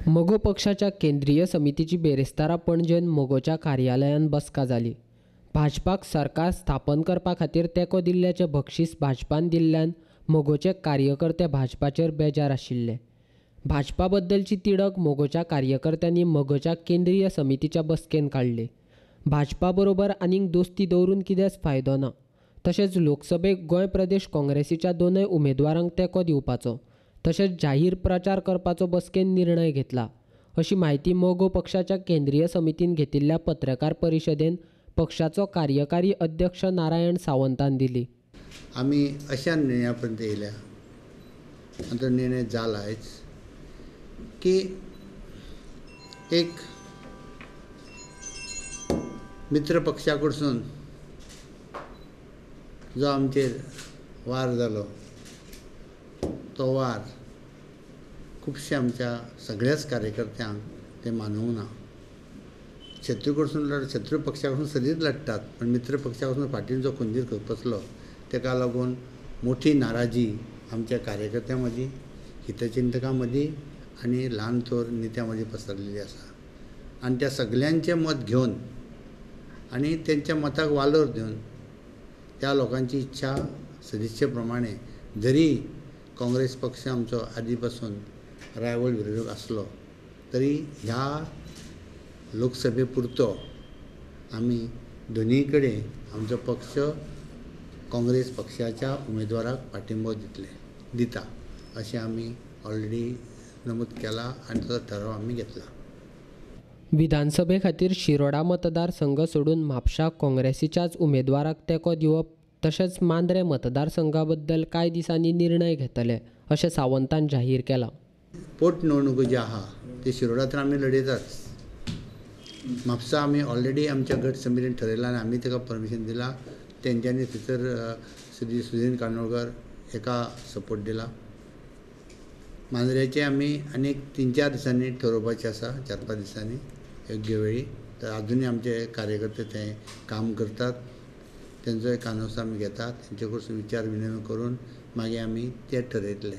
मगो पक्षाच्या केंद्रीय समितीची बेरेस्तारा पणजेन मगोच्या कार्यालयान बसका जाली. भाजपाक सरकार स्थापन करपा खातीर तेंको दिल्ल्याचें बक्षीस भाजपान दिल्ल्यान मगोचे कार्यकर्ते भाजपाचेर बेजार आशिल्ले. भाजपा बद्दलची तिडक मगोच्या कार्यकर्त्यांनी मगोच्या केंद्रीय समितीच्या बसकेन काडली. भाजपा बरोबर आनीक दोस्ती दवरून कितेंच फायदो ना. तशेंच लोकसभेक गोंय प्रदेश काँग्रेसीच्या दोनय उमेदवारांक तेंको दिवपाचो तशेंच जाहीर प्रचार करपाचो बसकेन निर्णय घेतला अशी म्हायती मगो पक्षाच्या केंद्रीय समितीन घेतिल्ल्या पत्रकार परिशदेन पक्षाचो कार्यकारी अध्यक्ष नारायण सावंतान दिली. आमी अशा निर्णया पर्यंत येयल्या आनी तो निर्णय जाला आयज की एक मित्र पक्षा कडसून जो आमचेर वार जालो तो वार खुबशे आमच्या सगळ्याच कार्यकर्त्यांक तें मानवूंक ना. शत्रू कडसून शत्रू पक्षा कडसून सदींच लडटात, पण मित्र पक्षा कडसून फाटीन जो खंजीर खपसलो ताका लागून मोठी नाराजी आमच्या कार्यकर्त्यां मदीं, हितचिंतकां मदीं आनी ल्हान थोर नेत्यां मदीं पसरलेली आसा. आनी त्या सगल्यांचें मत घेवन आनी तेंच्या मताक वालोर दिवन त्या लोकांची इच्छा सदिच्छे प्रमाणे जरी काँग्रेस पक्ष आमचो आदी पासून रायवल विरोधक आसलो तरी ह्या लोकसभे पुरतो आमी दोनूय कडेन आमचो पक्ष काँग्रेस पक्षाच्या उमेदवाराक पाठिंबो दिता अशें आमी ऑलरेडी नमूद केला आनी तो ठराव आमी घेतला. विधानसभे खातीर शिरोडा मतदारसंघ सोडून म्हापशा काँग्रेसीच्याच उमेदवाराक तेंको दिवप तशेंच मांद्रें मतदारसंघा बद्दल कांय दिसांनी निर्णय घेतले अशें सावंतान जाहीर केलां. पोटनिवडणुको जी आहा ती शिरोडा तर आमी लडयताच, म्हापसा आमी ऑलरेडी आमच्या गट समितीन ठरयलां आनी आमी ताका परमिशन दिलां. तेंच्यांनी थंयसर श्री सुदिन कानोळकर हेका सपोर्ट दिला. मांद्रेचें आमी आनीक 3-4 दिसांनी ठरोवपाचें आसा, 4-5 दिसांनी योग्य वेळी. तर आजुनूय आमचे कार्यकर्ते थंय काम करतात, तेंचोय कानोस आमी घेतात, तेंचे कडसून विचार विनिमय करून मागीर आमी ते ठरयतले.